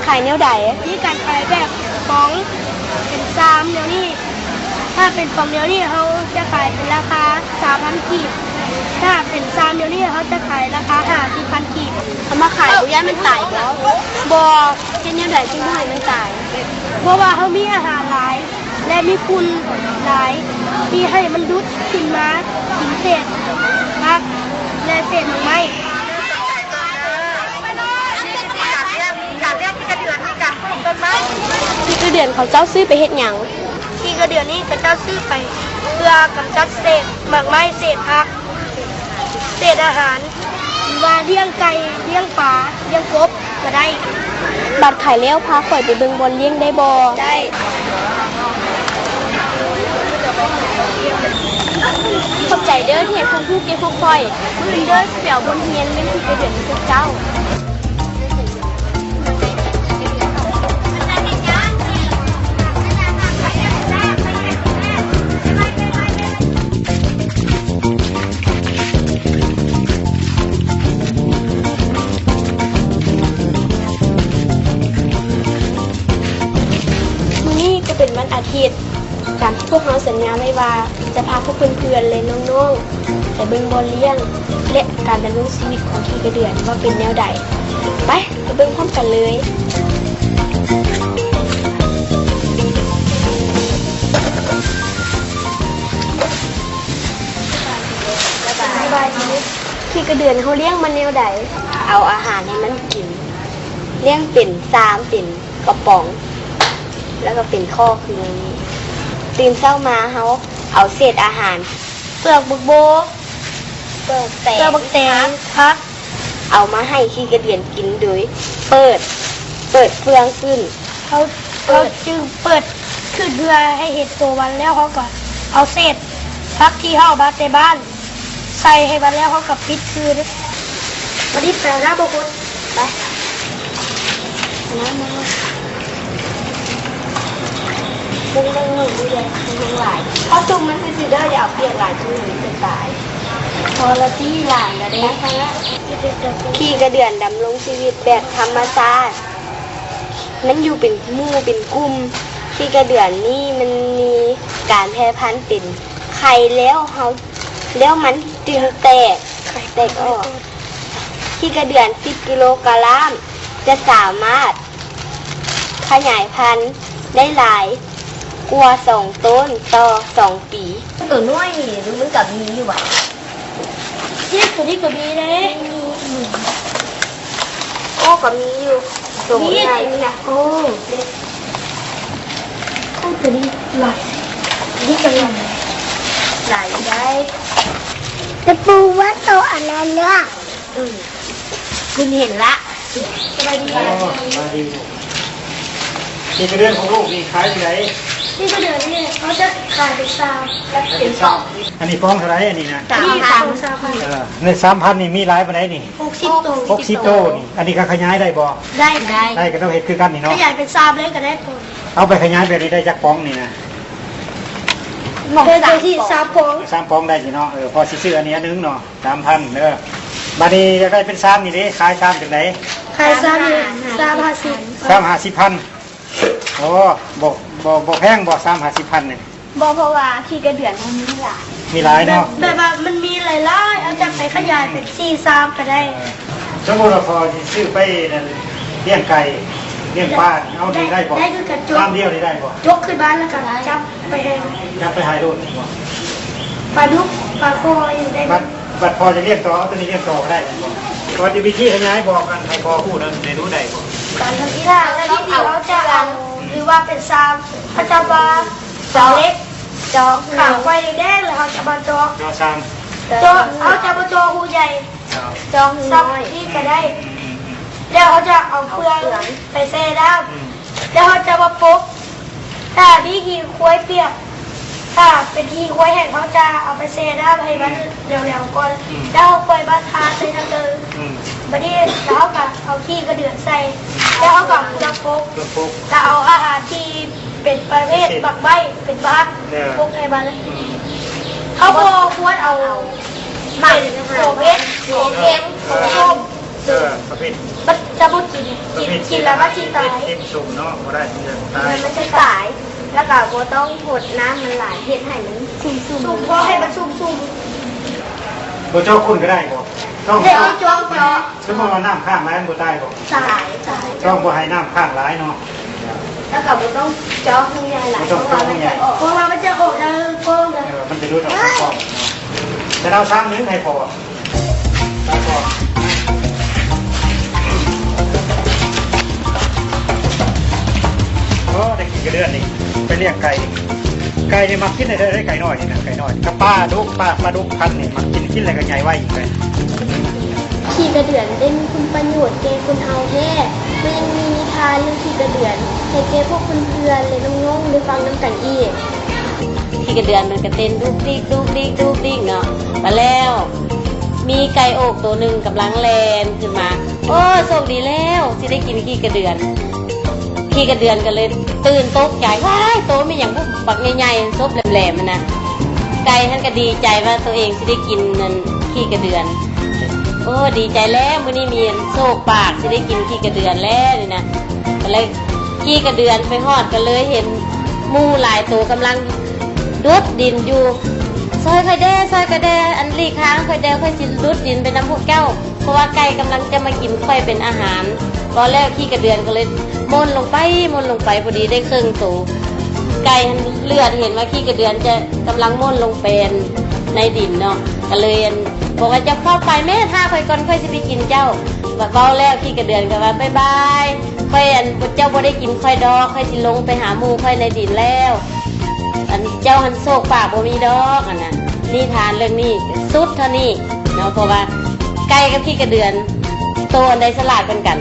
ຂາຍແນວໃດ? ມີການຂາຍແບບປ໋ອງ ເປັນຊາມແນວນີ້. ຖ້າເປັນປ໋ອງແນວນີ້ ເຮົາຈະຂາຍເປັນລາຄາສາມພັນກີບ. ຖ້າເປັນຊາມແນວນີ້ ເຮົາຈະຂາຍລາຄາຫ້າສິບພັນກີບ. ເອົາມາຂາຍບໍ່ຢ້ານມັນຕາຍບໍ່? ບໍ່. ເຮັດແນວໃດຈຶ່ງບໍ່ໃຫ້ມັນຕາຍ? ເພາະວ່າເຮົາມີອາຫານຫຼາຍ ແລະ ມີຝຸ່ນຫຼາຍ ທີ່ໃຫ້ມັນດູດຂຶ້ນມາກິນເສດຜັກ ແລະ ເສດໝາກໄມ້. ຂີ້ກະເດືອນເຂົາເຈົ້າຊື້ໄປເຮັດຫຍັງ? ຂີ້ກະເດືອນນີ້ເຂົາເຈົ້າຊື້ໄປເພື່ອກຳຈັດເສດໝາກໄມ້ ເສດຜັກ ເສດອາຫານ ຫຼືວ່າລ້ຽງໄກ່ ລ້ຽງປາ ລ້ຽງກົບກໍໄດ້. ບາດຂາຍແລ້ວ ພາຂ້ອຍໄປເບິ່ງບ່ອນລ້ຽງໄດ້ບໍ່? ໄດ້. ຂອບໃຈເດີ້ ທີ່ໃຫ້ຄວາມຮູ້ແກ່ພວກຂ້ອຍ. ມື້ອື່ນເດີ້ ຊິໄປເອົາບົດຮຽນເລື່ອງຂີ້ກະເດືອນນຳພວກເຈົ້າ. ມື້ນີ້ກໍເປັນວັນອາທິດ ຕາມທີ່ພວກເຮົາສັນຍາໄວ້ວ່າ ຈະພາພວກເພື່ອນໆ ແລະ ນ້ອງໆ ໄປເບິ່ງບ່ອນລ້ຽງ ແລະ ການດຳລົງຊີວິດຂອງຂີ້ກະເດືອນວ່າເປັນແນວໃດ. ໄປ ໄປເບິ່ງພ້ອມກັນເລີຍ. ສະບາຍດີ. ຂີ້ກະເດືອນເຮົາລ້ຽງມັນແນວໃດ? ເອົາອາຫານໃຫ້ມັນກິນ. ລ້ຽງເປັນຊາມ ເປັນກະປ໋ອງ ແລ້ວກໍເປັນຄອກຄືແນວນີ້. ຕື່ນເຊົ້າມາເຮົາເອົາເສດອາຫານ ເປືອກບັກໂບກ ເປືອກແຕງ ເປືອກບັກແຕງ ຜັກ ເອົາມາໃຫ້ຂີ້ກະເດືອນກິນໂດຍເປີດ ເປີດເຟືອງຂຶ້ນ. ເຮົາ ເຮົາຈຶ່ງເປີດຂຶ້ນເພື່ອໃຫ້ເຫັນໂຕມັນ ແລ້ວເຮົາກໍເອົາເສດຜັກທີ່ເຮົາເອົາມາແຕ່ບ້ານ ໃສ່ໃຫ້ມັນແລ້ວເຮົາກໍປິດຄືນ. ມາດິ ໄປເອົານ້ຳມາຄົດ ໄປ ເອົານ້ຳມາ ເບິ່ງເບິ່ງເບິ່ງເບິ່ງເບິ່ງເບິ່ງຫຼາຍ ເອົາຈຸ່ມມັນຊື່ໆເດີ້ ຢ່າເອົາປຽກຫຼາຍ ຈຸ່ມມັນຈະຕາຍ. ພໍລະຕິ ຫຼາຍລະເດ້ ພໍລະ. ຂີ້ກະເດືອນດຳລົງຊີວິດແບບທຳມະຊາດ ມັນຢູ່ເປັນໝູ່ເປັນກຸ່ມ. ຂີ້ກະເດືອນນີ້ມັນມີການແຜ່ພັນເປັນໄຂ່ ແລ້ວເຮົາ ແລ້ວມັນຈຶ່ງແຕກ ແຕກອອກ. ຂີ້ກະເດືອນສິບກິໂລກຣາມ ຈະສາມາດຂະຫຍາຍພັນໄດ້ຫຼາຍກວ່າສອງໂຕນຕໍ່ສອງປີ. ໂຕນ້ອຍນີ້ ມັນກໍມີຢູ່ຫວາ? ເຈັບ ໂຕນີ້ກໍມີເດ້. ໂອ້ ກໍມີຢູ່ ໂຕໃຫຍ່ນີ້ນະ. ໂອ້ ໂອ້ ໂຕນີ້ຫຼາຍ ໂຕນີ້ກໍຫຼາຍ ຫຼາຍໄດ້. ແຕ່ປູວ່າໂຕອັນນັ້ນເນາະ. ອືມ ຄຸນເຫັນລະ. ສະບາຍດີ. ສະບາຍດີ. ຂີ້ກະເດືອນຂອງລູກນີ້ຂາຍຈັ່ງໃດ? ຂີ້ກະເດືອນນີ້ເຮົາຈະຂາຍເປັນຊາມ ເປັນຊາມ. ອັນນີ້ປ໋ອງເທົ່າໃດອັນນີ້ນະ? ສາມພັນ. ເອີ ໃນສາມພັນນີ້ມີຫຼາຍປານໃດນີ້? ຫົກສິບໂຕ. ຫົກສິບໂຕນີ້ ອັນນີ້ກໍຂະຫຍາຍໄດ້ບໍ່? ໄດ້ ໄດ້ ໄດ້ ກໍຕ້ອງເຮັດຄືກັນນີ້ເນາະ ຂະຫຍາຍເປັນຊາມເລີຍກໍໄດ້. ເອົາໄປຂະຫຍາຍແບບນີ້ໄດ້ຈັກປ໋ອງນີ້ນະ? ໄດ້ ໄດ້ສາມປ໋ອງ. ສາມປ໋ອງໄດ້ຊິເນາະ. ເອີ ພໍຊິຊື້ອັນນີ້ອັນໜຶ່ງເນາະ. ສາມພັນເດີ. ບາດນີ້ຢາກໄດ້ເປັນຊາມນີ້ເດ້ ຂາຍຊາມຈັ່ງໃດ? ຂາຍຊາມນີ້ ຊາມຫ້າສິບ ຊາມຫ້າສິບພັນ. ໂອ້ ບໍ່ ບໍ່ ບໍ່ແພງບໍ່ ຊາມຫ້າສິບພັນນີ້? ບໍ່ ເພາະວ່າຂີ້ກະເດືອນມັນມີຫຼາຍ ມີຫຼາຍເນາະ. ແບບ ແບບວ່າມັນມີຫຼາຍໆ ເຮົາຈະໄປຂະຫຍາຍເປັນສີ່ຊາມກໍໄດ້. ເອີ ສົມມຸດວ່າພໍ່ຊິຊື້ໄປນັ້ນ ລ້ຽງໄກ່ ລ້ຽງປາ ເອົານີ້ໄດ້ບໍ່? ໄດ້ຄືກັນ. ຊາມດຽວນີ້ໄດ້ບໍ່? ຈົກຂຶ້ນບ້ານແລ້ວກໍຈັບ ໄປໃຫ້ ຈັບໄປໃຫ້ໂລດ ປາດຸກ ປາຄໍ່ ຢູ່ໄດ້. ບັດ ບັດພໍ່ຈະລ້ຽງຕໍ່ ເອົາໂຕນີ້ລ້ຽງຕໍ່ກໍໄດ້ແມ່ນບໍ່? ວ່າຈະວິທີຂະຫຍາຍບອກກັນໃຫ້ພໍ່ຮູ້ນຳ ໄດ້ຮູ້ໄດ້ບໍ່? ການທຳກິລາ ແລ້ວທີ່ເຮົາຈະເອົາ ຫຼືວ່າເປັນຊາມ ເຮົາຈະມາເຈາະເຫຼັກ ເຈາະຂາໄຟແດງ ແລ້ວເຮົາຈະມາເຈາະ ເຈາະຊາມ ເຈາະ ເຮົາຈະບໍ່ເຈາະຮູໃຫຍ່ ເຈາະ ເຈາະຮູນ້ອຍ ຊຳນີ້ກໍໄດ້. ອືມ ແລ້ວເຮົາຈະເອົາເຟືອງ ເອົາເຟືອງໄປແຊ່ນ້ຳ ອືມ ແລ້ວເຮົາຈະມາປົກ ຖ້າມີຂີ້ຄວາຍປຽກ ຖ້າເປັນຂີ້ຄວາຍແຫ້ງ ເຮົາຈະເອົາໄປແຊ່ນ້ຳໃຫ້ມັນ ອືມ ແຫຼວໆກ່ອນ ອືມ ແລ້ວເຮົາຄ່ອຍມາທາໃສ່ທາງເທິງ ອືມ ບາດນີ້ເຮົາກໍເອົາຂີ້ກະເດືອນໃສ່ ອືມ ແລ້ວເຮົາກໍເອົາເຟືອງປົກ ເຟືອງປົກ ແລ້ວເອົາອາຫານທີ່ເປັນປະເພດໝາກໄມ້ ເປັນໝາກ ເອີ ປົກໃຫ້ມັນ ອືມ ເຮົາບໍ່ຄວນເອົາ ເອົາ ໝາກ ເປັນຂອງເຜັດ ຂອງເຄັມ ເອີ ຂອງສົ້ມ ເອີ ປະເພດ ມັນຈະບໍ່ກິນ ກິນ ກິນແລ້ວມັນຊິຕາຍ ເຕັມຊຸມເນາະ ບໍ່ໄດ້ ມັນຈະຕາຍ ແລ້ວກໍບໍ່ຕ້ອງຫົດນ້ຳມັນຫຼາຍ ເຮັດໃຫ້ມັນຊຸ່ມໆ ຊຸ່ມ ພໍໃຫ້ມັນຊຸ່ມໆ ບໍ່ເຈາະກົ້ນກໍໄດ້ບໍ່? ຕ້ອງ ເຈາະ ເຈາະ ເຈາະ ສົມມຸດວ່ານ້ຳຄ້າງຫຼາຍມັນບໍ່ຕາຍບໍ່? ຕາຍ ຕາຍ ຕ້ອງບໍ່ໃຫ້ນ້ຳຄ້າງຫຼາຍເນາະ ແລ້ວກໍບໍ່ຕ້ອງເຈາະຮູໃຫຍ່ຫຼາຍ ບໍ່ຕ້ອງເຈາະຮູໃຫຍ່ ເພາະວ່າມັນຈະອອກທາງກ້ອງ ເອີ ມັນຈະຫຼຸດອອກທາງກ້ອງເນາະ ຈະເອົາຊາມໜຶ່ງໃຫ້ພໍ່ ໂອ້ ໄດ້ກິນກະເດືອນນີ້ ໄປລ້ຽງໄກ່ນີ້ ໄກ່ນີ້ມັກກິນໄດ້ເດີ ໄກ່ນ້ອຍນີ້ນະ ໄກ່ນ້ອຍ ກັບປາດຸກ ປາ ປາດຸກພັນນີ້ມັກກິນ ກິນແລ້ວກໍໃຫຍ່ໄວອີກເລີຍ. ຂີ້ກະເດືອນໄດ້ມີຄຸນປະໂຫຍດແກ່ຄົນເຮົາແທ້ ແລະ ຍັງມີນິທານເລື່ອງຂີ້ກະເດືອນໃຫ້ແກ່ພວກເພື່ອນໆ ແລະ ນ້ອງໆ ໄດ້ຟັງນຳກັນອີກ. ຂີ້ກະເດືອນມັນກະເຕັ້ນດຸກດິກ ດຸກດິກ ດຸກດິກເນາະ ບາດແລ້ວມີໄກ່ໂອກໂຕໜຶ່ງກຳລັງແລ່ນຂຶ້ນມາ ໂອ້ ໂຊກດີແລ້ວ ຊິໄດ້ກິນຂີ້ກະເດືອນ. ຂີ້ກະເດືອນກໍເລີຍຕື່ນຕົກໃຈ ວ້າຍ ໂຕແມ່ນຫຍັງບຸ ບັກໃຫຍ່ໆ ສົບແຫຼມໆ ຫັ້ນນະ ໄກ່ຫັ້ນກໍດີໃຈວ່າໂຕເອງຊິໄດ້ກິນອັນຂີ້ກະເດືອນ ໂອ້ ດີໃຈແລ້ວ ມື້ນີ້ມີອັນໂຊກປາກ ຊິໄດ້ກິນຂີ້ກະເດືອນແລ້ວນີ້ນະ ກໍເລີຍ ຂີ້ກະເດືອນໄປຮອດກໍເລີຍເຫັນໝູ່ຫຼາຍໂຕກຳລັງດຸດດິນຢູ່ ຊ່ອຍຂ້ອຍແດ່ ຊ່ອຍຂ້ອຍແດ່ ອັນຫຼີກທາງຂ້ອຍແດ່ ຂ້ອຍຊິດຸດດິນໄປນຳພວກເຈົ້າ ເພາະວ່າໄກ່ກຳລັງຈະມາກິນຂ້ອຍເປັນອາຫານ. ເວົ້າແລ້ວຂີ້ກະເດືອນກໍເລີຍໂມ້ນລົງໄປ ໂມ້ນລົງໄປ ພໍດີໄດ້ເຄິ່ງໂຕ. ໄກ່ຫັ້ນເຫຼືອດເຫັນວ່າຂີ້ກະເດືອນຈະກຳລັງໂມ້ນລົງໄປໃນດິນເນາະ ກໍເລີຍອັນ ບອກວ່າ ເຈົ້າເຂົ້າໄປແມ້ ຖ້າຂ້ອຍກ່ອນ ຂ້ອຍຊິໄປກິນເຈົ້າ. ເວົ້າແລ້ວຂີ້ກະເດືອນກໍວ່າ ບາຍບາຍ ຂ້ອຍອັນ ເຈົ້າບໍ່ໄດ້ກິນຂ້ອຍດອກ ຂ້ອຍຊິລົງໄປຫາໝູ່ຂ້ອຍໃນດິນແລ້ວ. ອັນເຈົ້າຫັ້ນໂຊກປາກບໍ່ມີດອກ ອັນນະ ນິທານເລື່ອງນີ້ສຸດເທົ່ານີ້ເນາະ ເພາະວ່າໄກ່ກັບຂີ້ກະເດືອນ ໂຕອັນໃດສະຫຼາດກວ່າກັນ?